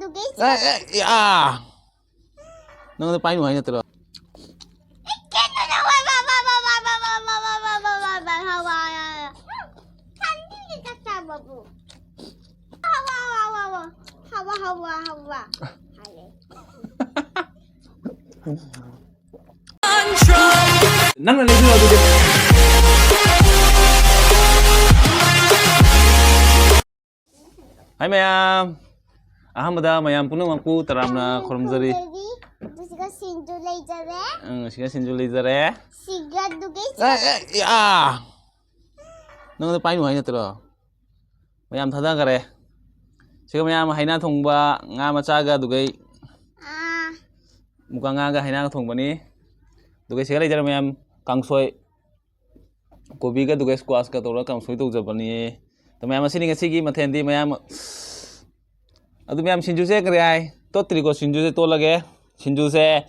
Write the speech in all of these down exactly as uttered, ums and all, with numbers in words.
ꯑꯦ, ꯑꯦ, ꯑꯦ, ꯑꯥ! ꯅꯪꯉꯣꯟꯗ ꯄꯥꯏꯅꯨ ꯍꯥꯏ ꯅꯠꯇ꯭ꯔꯣ? ꯅꯪꯅ ꯂꯩꯕꯤꯔꯣ ꯑꯗꯨꯗꯤ꯫ ꯍꯥꯏ ꯃꯌꯥꯝ, ꯑꯍꯥꯟꯕꯗ ꯃꯌꯥꯝ ꯄꯨꯝꯅꯃꯛꯄꯨ ꯇꯔꯥꯝꯅ ꯈꯨꯔꯨꯝꯖꯔꯤ꯫ ꯈꯨꯔꯨꯝꯖꯔꯤ꯫ ꯑꯗꯨ ꯁꯤꯒ ꯁꯤꯡꯖꯨ ꯂꯩꯖꯔꯦ꯫ ꯎꯝ, ꯁꯤꯒ ꯁꯤꯡꯖꯨ ꯂꯩꯖꯔꯦ꯫ ꯁꯤꯒ ꯑꯗꯨꯒꯤ ꯑꯦ, ꯑꯦ, ꯑꯦ, ꯑꯥ! ꯅꯉꯣꯟꯗ ꯄꯥꯏꯅꯨ ꯍꯥꯏ ꯅꯠꯇ꯭ꯔꯣ? ꯃꯌꯥꯝ ꯊꯥꯗꯈꯔꯦ꯫ ꯁꯤꯒ ꯃꯌꯥꯝ ꯍꯩꯅꯥ ꯊꯣꯡꯕ, ꯉꯥ ꯃꯆꯥꯒ ꯑꯗꯨꯒꯩ꯫ ꯑꯥ꯫ ꯃꯨꯀꯥ ꯉꯥꯒ ꯍꯩꯅꯥꯒ ꯊꯣꯡꯕꯅꯤ꯫ ꯑꯗꯨꯒ ꯁꯤꯒ ꯂꯩꯖꯔꯦ ꯃꯌꯥꯝ, ꯀꯥꯡꯁꯣꯏ꯫ ꯀꯣꯕꯤꯒ ꯑꯗꯨꯒ squash ꯀ ꯇꯧꯔꯒ ꯀꯥꯡꯁꯣꯏ ꯇꯧꯖꯕꯅꯤ꯫ ꯑꯗꯣ ꯃꯌꯥꯝ, ꯑꯁꯤꯅꯤ ꯉꯁꯤꯒꯤ ꯃꯊꯦꯜꯗꯤ ꯃꯌꯥꯝ꯫ ꯑꯗꯨ ꯃꯌꯥꯝ, ꯁꯤꯡꯖꯨꯁꯦ ꯀꯔꯤ ꯍꯥꯏ? ꯇꯣꯠꯇ꯭ꯔꯤꯀꯣ, ꯁꯤꯡꯖꯨꯁꯦ ꯇꯣꯠꯂꯒꯦ꯫ ꯁꯤꯡꯖꯨꯁꯦ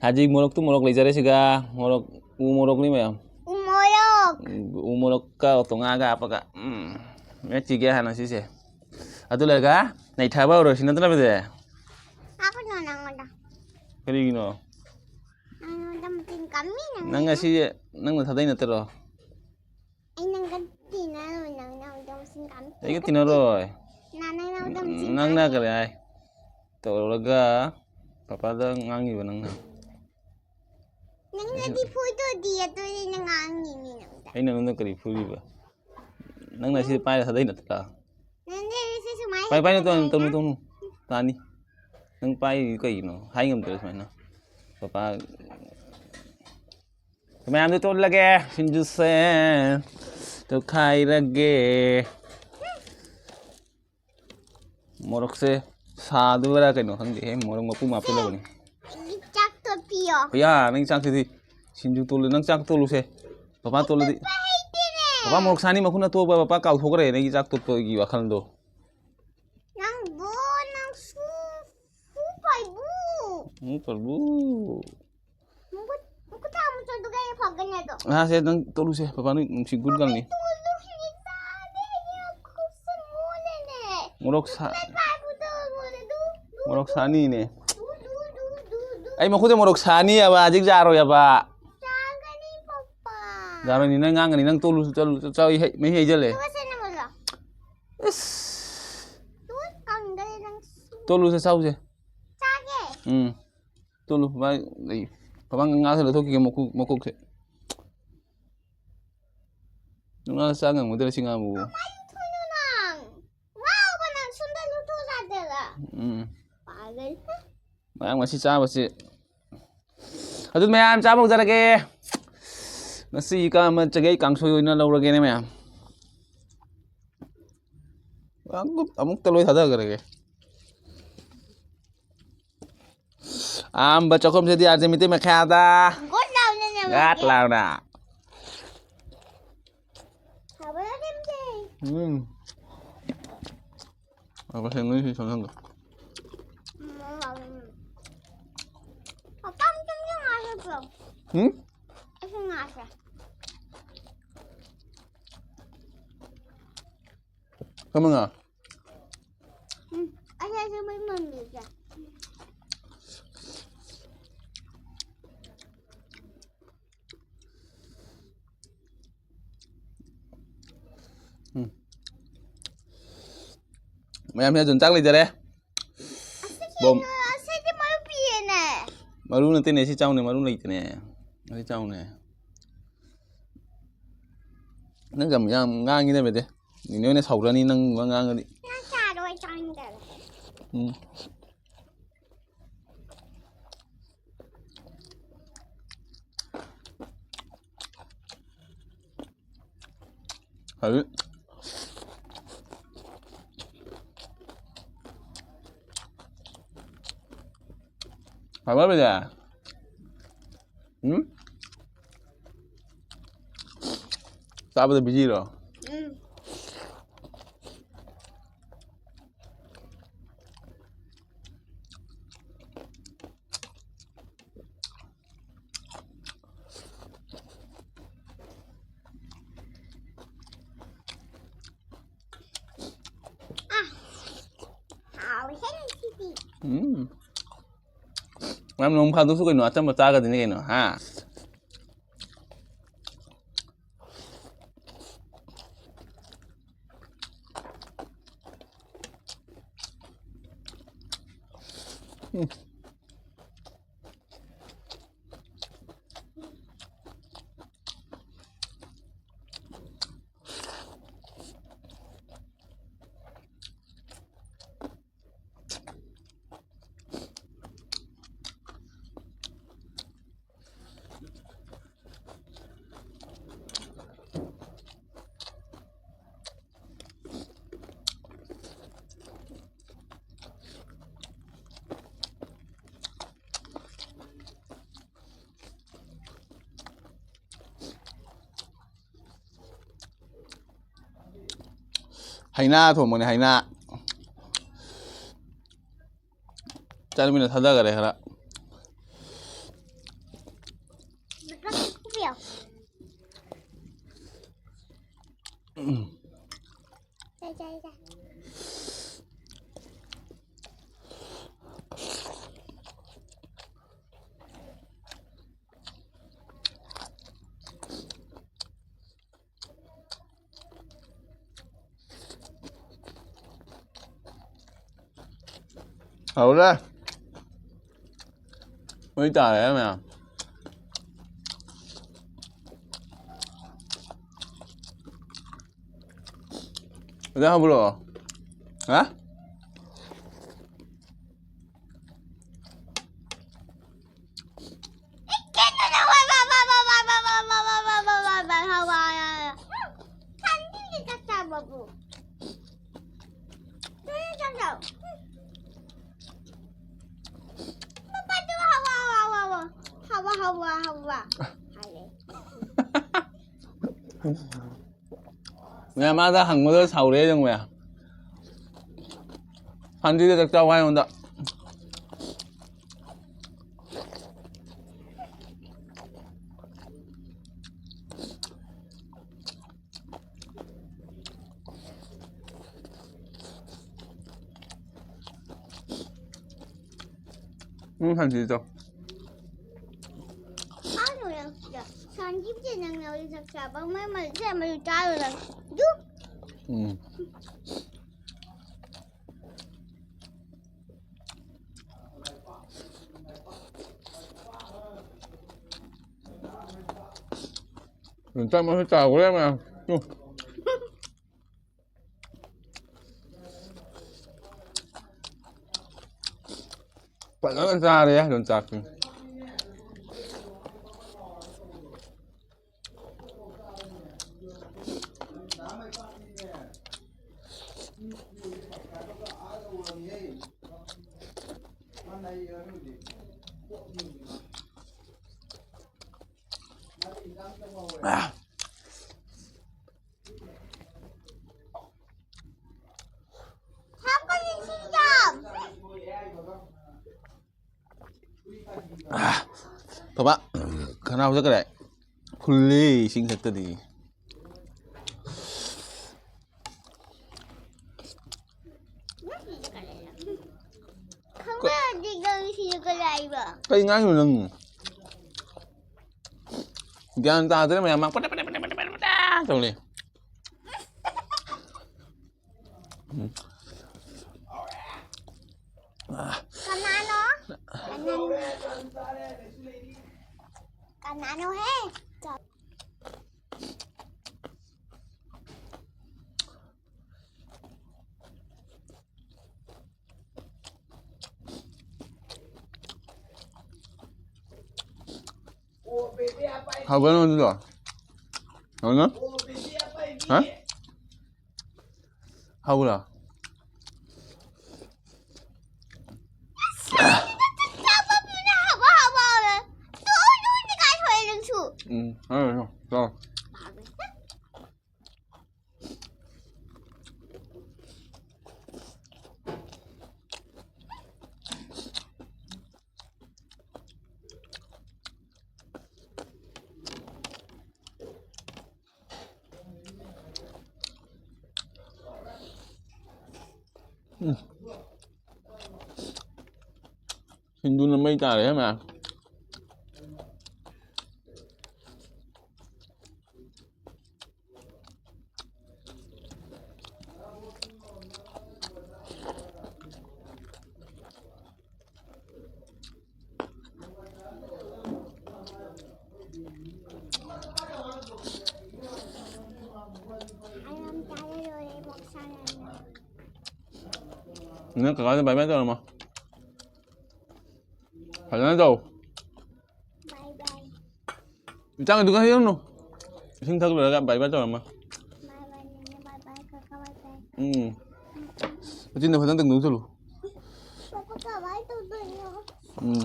ꯍꯧꯖꯤꯛ ꯃꯣꯔꯣꯛꯇꯨ ꯃꯣꯔꯣꯛ ꯂꯩꯖꯔꯦ ꯁꯤꯒ꯫ ꯃꯣꯔꯣꯛ, ꯎ ꯃꯣꯔꯣꯛꯅꯤ ꯃꯌꯥꯝ꯫ ꯎ ꯃꯣꯔꯣꯛ꯫ ꯎ ꯃꯣꯔꯣꯛꯀ ꯇꯣꯉꯥꯒ ꯍꯥꯞꯄꯒ꯫ ꯎꯝ꯫ ꯃꯦꯠꯈꯤꯒꯦ ꯍꯥꯟꯅ ꯁꯤꯁꯦ꯫ ꯑꯗꯨ ꯂꯣꯏꯔꯒ ꯅꯩꯊꯕ ꯍꯧꯔꯁꯤ ꯅꯠꯇ꯭ꯔ ꯕꯤꯖꯦ? ꯍꯥꯞꯀꯅꯨ ꯅꯪꯉꯣꯟꯗ꯫ ꯀꯔꯤꯒꯤꯅꯣ? ꯅꯪꯉꯣꯟꯗ ꯃꯆꯤꯟ ꯀꯥꯝꯃꯤ ꯅꯪ꯫ ꯅꯪ ꯉꯁꯤ ꯅꯪꯅ ꯊꯥꯗꯩ ꯅꯠꯇ꯭ꯔꯣ? ꯑꯩ ꯅꯪꯒ ꯇꯤꯟꯅꯔꯣꯏ, ꯅꯪ ꯅꯉꯣꯟꯗ ꯃꯆꯤꯟ ꯀꯥꯝꯃꯤ꯫ ꯑꯩꯒ ꯇꯤꯟꯅꯔꯣꯏ꯫ ꯅꯪ ꯅꯉꯣꯟꯗ ꯃꯆꯤꯟ ꯅꯪꯅ ꯀꯥꯝꯃꯤ꯫ ꯀꯔꯤ ꯍꯥꯏ? ꯇꯧꯔꯒ ꯄꯄꯥꯗ ꯉꯥꯡꯉꯤꯕ ꯅꯪꯅ꯫ ꯅꯪꯅꯗꯤ ꯐꯨꯗꯣꯗꯤ ꯑꯗꯨꯗꯤ ꯅꯪ ꯉꯥꯡꯉꯤꯅꯤ ꯅꯪꯗ꯫ ꯑꯩꯅ ꯅꯉꯣꯟꯗ ꯀꯔꯤ ꯐꯨꯔꯤꯕ? ꯅꯪꯅ ꯁꯤ ꯄꯥꯏꯔ ꯊꯥꯗꯩ ꯅꯠꯇ꯭ꯔꯥ? ꯅꯪꯗꯤ ꯁꯤ ꯁꯨꯃꯥꯏꯅ ꯄꯥꯏ, ꯄꯥꯏꯅꯨ, ꯇꯧꯅꯨ, ꯍꯦꯛꯇ ꯇꯧꯅꯨ, ꯇꯧꯅꯨ꯫ ꯇꯥꯅꯤ꯫ ꯅꯪ ꯄꯥꯏꯔꯤꯗꯨ ꯀꯩꯒꯤꯅꯣ? ꯍꯥꯏ ꯉꯝꯗ꯭ꯔꯦ ꯁꯨꯃꯥꯏꯅ꯫ ꯄꯄꯥ꯫ ꯃꯌꯥꯝꯗꯣ ꯇꯣꯠꯂꯒꯦ꯫ ꯁꯤꯡꯖꯨꯁꯦ ꯇꯣꯠꯈꯥꯏꯔꯒꯦ꯫ ꯃꯣꯔꯣꯛꯁꯦ ꯁꯥꯗꯕ꯭ꯔꯥ ꯀꯩꯅꯣ ꯈꯪꯗꯦꯍꯦ, ꯃꯣꯔꯣꯛ ꯃꯀꯨꯝ ꯍꯥꯞꯆꯤꯜꯂꯕꯅꯤ꯫ ꯑꯩꯒꯤ ꯆꯥꯛ ꯇꯣꯠꯄꯤꯌꯣ꯫ ꯌꯥ, ꯅꯪ ꯆꯥꯛꯁꯤꯗꯤ ꯁꯤꯡꯖꯨ ꯇꯣꯠꯂꯨ, ꯅꯪ ꯆꯥꯛ ꯇꯣꯠꯂꯨꯁꯦ꯫ ꯄꯄꯥ ꯇꯣꯠꯂꯗꯤ꯫ ꯇꯣꯠꯄ ꯍꯩꯇꯦꯅꯦ꯫ ꯄꯄꯥ ꯃꯣꯔꯣꯛ ꯁꯥꯅꯤ ꯃꯈꯨꯠꯅ ꯇꯣꯠꯄ, ꯄꯄꯥ ꯀꯥꯎꯊꯣꯛꯈ꯭ꯔꯦ ꯅꯪꯒꯤ ꯆꯥꯛ ꯇꯣꯠꯄꯒꯤ ꯋꯥꯈꯜꯗꯣ꯫ ꯅꯪꯕꯨ, ꯅꯪꯁꯨ, ꯁꯨ ꯄꯥꯏꯕꯨ꯫ ꯎꯝ, ꯄꯥꯏꯕꯨ꯫ ꯃꯈꯨꯠ, ꯃꯈꯨꯠ ꯊꯥꯡ ꯑꯃꯨꯛ ꯆꯠꯂꯨꯒꯦ ꯐꯒꯅꯤ ꯑꯗꯣ꯫ ꯑꯥ, ꯁꯦ, ꯅꯪ ꯇꯣꯠꯂꯨꯁꯦ, ꯄꯄꯥ ꯅꯣꯏ ꯅꯨꯡꯁꯤ ꯒꯨꯠ ꯒꯔꯜꯅꯤ꯫ ꯇꯣꯠꯂꯨ, ꯍꯤꯗꯥꯛ ꯆꯥꯗꯦ, ꯑꯩ ꯈꯨꯠꯁꯦ ꯃꯣꯠꯂꯦꯅꯦ꯫ ꯃꯣꯔꯣꯛ ꯁꯥ-, ꯅꯪ ꯄꯥꯏꯕꯗꯣ ꯃꯣꯠꯂꯦ ꯑꯗꯨ꯫ ꯃꯣꯔꯣꯛ ꯁꯥꯅꯤꯅꯦ꯫ ꯑꯩ ꯃꯈꯨꯠꯇ ꯃꯣꯔꯣꯛ ꯁꯥꯅꯤ ꯍꯥꯏꯕ, ꯍꯧꯖꯤꯛ ꯌꯥꯔꯣꯏ ꯍꯥꯏꯕ꯫ ꯌꯥꯔꯣꯏꯅꯤ, ꯅꯪ ꯉꯥꯡꯒꯅꯤ, ꯅꯪ ꯇꯣꯛꯂꯨ, ꯆꯠꯂꯨ, ꯆꯠꯂꯨ, ꯆꯠꯂꯨ, ꯍꯩ, ꯃꯍꯤ ꯍꯩꯖꯜꯂꯦ꯫ ꯏꯁ꯫ ꯇꯣꯛꯂꯨꯁꯦ, ꯆꯥꯎꯁꯦ꯫ ꯎꯝ꯫ ꯇꯣꯛꯂꯨ, ꯃꯥ ꯂꯩ꯫ ꯀꯃꯥꯡ ꯉꯥꯁꯦ ꯂꯧꯊꯣꯛꯈꯤꯒꯦ, ꯃꯀꯣꯛ-, ꯃꯀꯣꯛꯁꯦ꯫ ꯉꯥ ꯆꯥ ꯉꯝꯒꯗ꯭ꯔꯥ ꯁꯤ ꯉꯥꯕꯨ? ꯀꯃꯥꯏꯅ ꯊꯣꯡꯉꯤꯅꯣ ꯅꯪ? ꯉꯥꯎꯕ ꯅꯪ ꯁꯣꯝꯗ ꯂꯨꯊꯣꯛ ꯌꯥꯗꯦꯔꯥ? ꯎꯝ꯫ ꯄꯥꯒꯜ꯫ ꯃꯌꯥꯝ ꯉꯁꯤ ꯆꯥꯕꯁꯤ꯫ ꯑꯗꯨ ꯃꯌꯥꯝ ꯆꯥꯕ ꯍꯧꯖꯔꯒꯦ꯫ ꯉꯁꯤ ꯀꯥ ꯑꯃ ꯆꯒꯦ ꯀꯥꯡꯁꯣꯏ ꯑꯣꯏꯅ ꯂꯧꯔꯒꯦꯅꯦ ꯃꯌꯥꯝ꯫ ꯑꯃꯨꯛ-, ꯑꯃꯨꯛꯇ ꯂꯣꯏ ꯊꯥꯗꯈ꯭ꯔꯒꯦ꯫ ꯑꯍꯥꯟꯕ ꯆꯥꯛꯈꯨꯝꯁꯤꯗꯤ ꯌꯥꯗꯦ, ꯃꯤꯇꯩ ꯃꯈꯥꯗ꯫ ꯒꯣꯠ ꯂꯥꯎꯅꯅꯦ ꯒꯥꯠ ꯃꯥꯒꯤ꯫ ꯂꯥꯎꯅ꯫ ꯍꯥꯎꯕ꯭ꯔꯥ, ꯀꯦꯝꯆꯦ? ꯎꯝ꯫ ꯍꯥꯎꯕ ꯁꯦꯡꯉꯣꯏ ꯁꯤ ꯁꯣꯝ ꯁꯣꯝꯗ꯫ ꯎꯝ, ꯍꯥꯎꯕꯅꯦ꯫ ꯄꯄꯥ, ꯑꯝꯇꯪ ꯉꯥꯏꯈꯣ꯫ ꯎꯝ? ꯑꯩꯁꯨ ꯉꯥꯏꯈꯣ꯫ ꯀꯔꯝꯕ ꯉꯥ? ꯎꯝ, ꯑꯩ ꯑꯗꯨ ꯃꯩ ꯃꯟꯕꯤꯒꯦ꯫ ꯎꯝ꯫ ꯃꯌꯥꯝꯁꯦ ꯑꯗꯨꯝ ꯆꯥꯛ ꯂꯩꯖꯔꯦ꯫ ꯑꯁꯤꯗꯤ ꯕꯣꯝ꯫ ꯀꯩꯅꯣ, ꯑꯁꯤꯗꯤ ꯃꯔꯨ ꯄꯤꯌꯦꯅꯦ꯫ ꯃꯔꯨ ꯅꯠꯇꯦꯅꯦ, ꯁꯤ ꯆꯥꯎꯅꯦ, ꯃꯔꯨ ꯂꯩꯇꯦꯅꯦ꯫ ꯑꯁꯤ ꯆꯥꯎꯅꯦ꯫ ꯅꯪ ꯌꯥꯝ, ꯌꯥꯝ ꯉꯥꯡꯉꯤꯗ, ꯕꯦꯗꯦ꯫ ꯅꯤꯅꯦ ꯍꯣꯏꯅ ꯁꯥꯎꯔꯅꯤ ꯅꯪ ꯋꯥ ꯉꯥꯡꯉꯗꯤ꯫ ꯅꯪ ꯆꯥꯔꯣꯏ, ꯆꯥꯅꯤꯡꯗꯕ꯫ ꯎꯝ꯫ ꯍꯧꯖꯤꯛ ꯍꯥꯎꯕ꯭ꯔꯥ ꯕꯦꯗꯦ? ꯎꯝ? ꯆꯥꯕꯗ ꯕꯤꯖꯤꯔꯣ? ꯎꯝ꯫ ꯑꯥ, ꯍꯥꯎꯋꯦꯍꯦ ꯉꯁꯤꯗꯤ꯫ ꯎꯝ꯫ ꯃꯌꯥꯝ ꯅꯣꯡ ꯐꯥꯗꯣꯛꯁꯨ ꯀꯩꯅꯣ ꯑꯆꯝꯕ ꯆꯥꯒꯗꯅꯤ ꯀꯩꯅꯣ, ꯍꯥ? ꯎꯝ꯫ ꯍꯩꯅꯥ ꯊꯣꯡꯕꯅꯦ, ꯍꯩꯅꯥ꯫ ꯆꯥꯅꯨꯃꯤꯅ ꯊꯥꯗꯈꯔꯦ ꯈꯔ꯫ ꯍꯧꯔꯦ꯫ ꯃꯩ ꯇꯥꯔꯦ ꯃꯌꯥꯝ꯫ ꯑꯗꯨ ꯍꯧꯕ꯭ꯔꯣ? ꯍꯥ? ꯃꯌꯥꯝ ꯑꯥꯗ ꯍꯪꯕꯗ ꯁꯥꯎꯔꯦ ꯑꯗꯨꯝ ꯃꯌꯥꯝ꯫ ꯁꯥꯟꯇꯤꯗ ꯆꯥꯛ ꯆꯥꯎ ꯍꯥꯏ ꯑꯩꯉꯣꯟꯗ꯫ ꯎꯝ, ꯍꯟꯖꯤꯜꯂꯤ ꯇꯧ꯫ ꯆꯥꯔꯨꯔꯦ꯫ ꯁꯟꯖꯤꯕꯁꯦ ꯅꯪꯅ ꯍꯧꯖꯤꯛ ꯆꯥꯛ ꯆꯥꯕ ꯑꯃ ꯑꯃ ꯁꯦ ꯑꯃ ꯆꯥꯔꯨꯔꯦ꯫ ꯑꯗꯨ ꯎꯝ꯫ ꯌꯣꯡꯆꯥꯛ ꯃꯔꯨ ꯆꯥꯎꯈ꯭ꯔꯦ ꯃꯌꯥꯝ꯫ ꯎꯝ꯫ ꯐꯖꯅ ꯆꯥꯔꯦ ꯌꯣꯡꯆꯥꯛꯁꯤ꯫ ꯕꯕꯥ, ꯈꯅꯥꯎ ꯆꯠꯈ꯭ꯔꯦ꯫ ꯐꯨꯜꯂꯦ ꯏꯁꯤꯡ ꯊꯛꯇꯗꯤ꯫ ꯈꯪꯕ꯭ꯔꯗꯤ ꯅꯪ ꯁꯤꯁꯨ ꯀꯗꯥꯏꯕ? ꯀꯩ ꯉꯥꯡꯉꯤꯅꯣ ꯅꯪ? ꯒ꯭ꯌꯥꯟ ꯇꯥꯗ꯭ꯔꯦ ꯃꯌꯥꯝ꯫ ꯄꯗꯥ, ꯄꯗꯥ, ꯄꯗꯥ ꯇꯧ ꯂꯩ꯫ ꯎꯝ꯫ ꯀꯅꯥꯅꯣ? ꯀꯅꯥꯅꯣ? ꯀꯅꯥꯅꯣꯍꯦ? ꯍꯥꯎꯕ꯭ꯔꯥ ꯅꯪ ꯑꯗꯨꯗꯣ? ꯍꯥꯎꯅ? ꯍꯥ? ꯍꯥꯎꯕ꯭ꯔꯥ? ꯎꯝ, ꯍꯥꯎꯋꯦ, ꯍꯥꯎꯋꯦ꯫ ꯆꯥꯎ꯫ ꯎꯝ꯫ ꯍꯤꯟꯗꯨꯅ ꯃꯩ ꯇꯥꯔꯦ ꯃꯌꯥꯝ꯫ ꯅꯪ ꯀꯀꯥꯗ ꯕꯥꯏ ꯕꯥꯏ ꯇꯧꯔꯝꯃꯣ꯫ ꯐꯖꯅ ꯇꯧ꯫ ꯕꯥꯏ ꯕꯥꯏ꯫ ꯏꯟꯁꯥꯡ ꯑꯗꯨꯒ ꯍꯩꯔꯝꯅꯨ꯫ ꯏꯁꯤꯡ ꯊꯛ ꯂꯣꯏꯔꯒ ꯕꯥꯏ ꯕꯥꯏ ꯇꯧꯔꯝꯃꯣ꯫ ꯕꯥꯏ ꯕꯥꯏ, ꯅꯦꯅꯦ, ꯕꯥꯏ ꯕꯥꯏ, ꯀꯀꯥ, ꯕꯥꯏ ꯕꯥꯏ꯫ ꯎꯝ꯫ ꯃꯆꯤꯟꯗꯣ ꯐꯖꯅ ꯇꯪꯗꯧ ꯆꯠꯂꯨ꯫ ꯄꯥꯄꯥ, ꯀꯃꯥꯏ ꯇꯧꯗꯣꯏꯅꯣ? ꯎꯝ꯫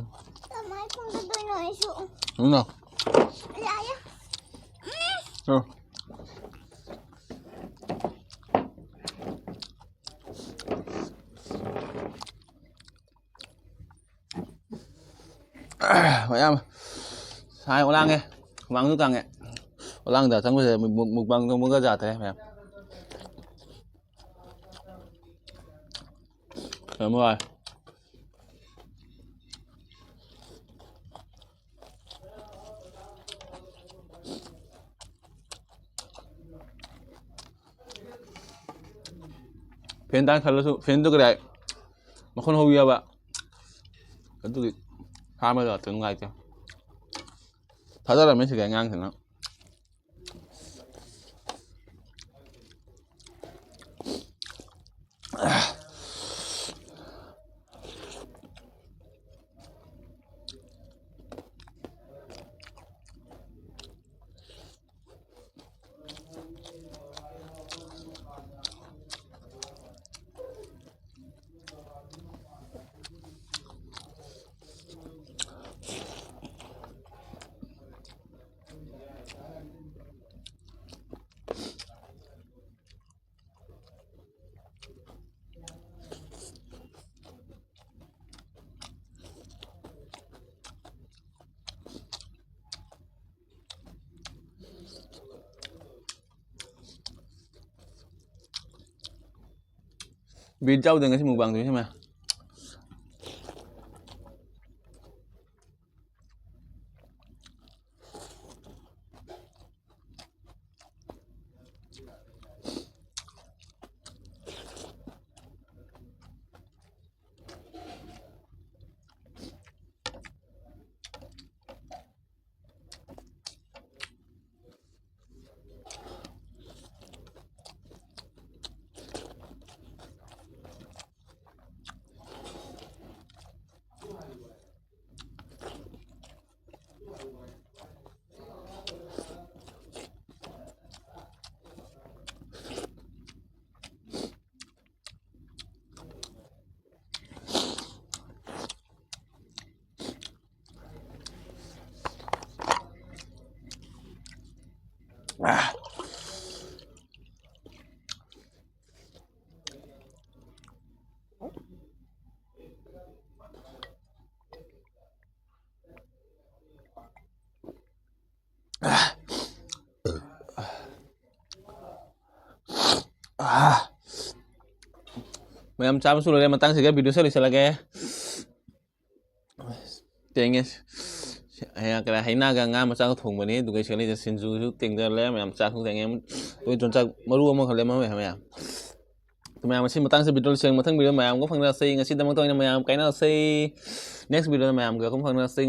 ꯀꯃꯥꯏ ꯐꯣꯡꯗꯣꯏꯅꯣ ꯑꯩꯁꯨ? ꯎꯝ꯫ ꯌꯥꯏꯌꯦ꯫ ꯎꯝ꯫ ꯆꯠꯂꯣ꯫ ꯃꯌꯥꯝ ꯁꯥꯏ ꯑꯣꯂꯥꯡꯉꯦ꯫ ꯍꯨꯃꯥꯡꯁꯨ ꯀꯥꯡꯉꯦ꯫ ꯑꯣꯂꯥꯡꯗ ꯆꯪꯕꯁꯦ ꯃꯨꯛ-, ꯃꯨꯛꯕꯥꯡ ꯇꯧꯕꯒ ꯌꯥꯗ꯭ꯔꯦ ꯃꯌꯥꯝ꯫ ꯌꯥꯝ ꯋꯥꯏ꯫ ꯐꯦꯟ ꯇꯥꯡ ꯈꯜꯂꯁꯨ ꯐꯦꯟꯗꯨ ꯀꯗꯥꯏ ꯃꯈꯣꯟ ꯍꯧꯕ ꯌꯥꯕ꯫ ꯑꯗꯨꯒꯤ ꯍꯥꯟꯕꯗ ꯅꯨꯡꯉꯥꯏꯇꯦ꯫ ꯊꯥꯖꯔꯝꯃꯦ ꯁꯤꯒꯤ ꯑꯉꯥꯡꯁꯤꯅ꯫ ꯕꯤꯠ ꯌꯥꯎꯗꯦ ꯉꯁꯤ ꯃꯨꯛꯕꯥꯡ ꯇꯧꯔꯤꯁꯦ ꯃꯌꯥꯝ꯫ ꯃꯌꯥꯝ ꯆꯥꯕꯁꯨ ꯂꯣꯏꯔꯦ, ꯃꯇꯥꯡꯁꯤꯒ ꯚꯤꯗꯤꯑꯣꯁꯦ ꯂꯣꯏꯁꯤꯜꯂꯒꯦ꯫ ꯇꯦꯡꯉꯦ꯫ ꯍꯩꯅꯥ ꯀꯔꯥ, ꯍꯩꯅꯥꯒ ꯉꯥ ꯃꯆꯥꯒ ꯊꯣꯡꯕꯅꯤ, ꯑꯗꯨꯒ ꯁꯤꯒ ꯂꯩꯖ ꯁꯤꯡꯖꯨꯁꯨ ꯇꯦꯡꯖꯜꯂꯦ, ꯃꯌꯥꯝ ꯆꯥꯛꯁꯨ ꯇꯦꯡꯉꯦ꯫ ꯑꯗꯨ ꯌꯣꯟꯆꯥꯛ ꯃꯔꯨ ꯑꯃꯈꯛ ꯂꯦꯝꯍꯧꯋꯦ ꯃꯌꯥꯝ꯫ ꯑꯗꯨ ꯃꯌꯥꯝ, ꯉꯁꯤ ꯃꯇꯥꯡꯁꯦ ꯚꯤꯗꯤꯑꯣ ꯂꯣꯏꯁꯤꯜꯂꯦ, ꯃꯊꯪ ꯚꯤꯗꯤꯑꯣ ꯃꯌꯥꯝꯒ ꯐꯪꯅꯔꯁꯤ꯫ ꯉꯁꯤꯗꯃꯛꯇ ꯑꯣꯏꯅ ꯃꯌꯥꯝ ꯀꯥꯏꯅꯔꯁꯤ꯫ ꯅꯦꯛꯁ ꯚꯤꯗꯤꯑꯣꯗ ꯃꯌꯥꯝꯒ ꯑꯃꯨꯛ ꯐꯪꯅꯔꯁꯤ꯫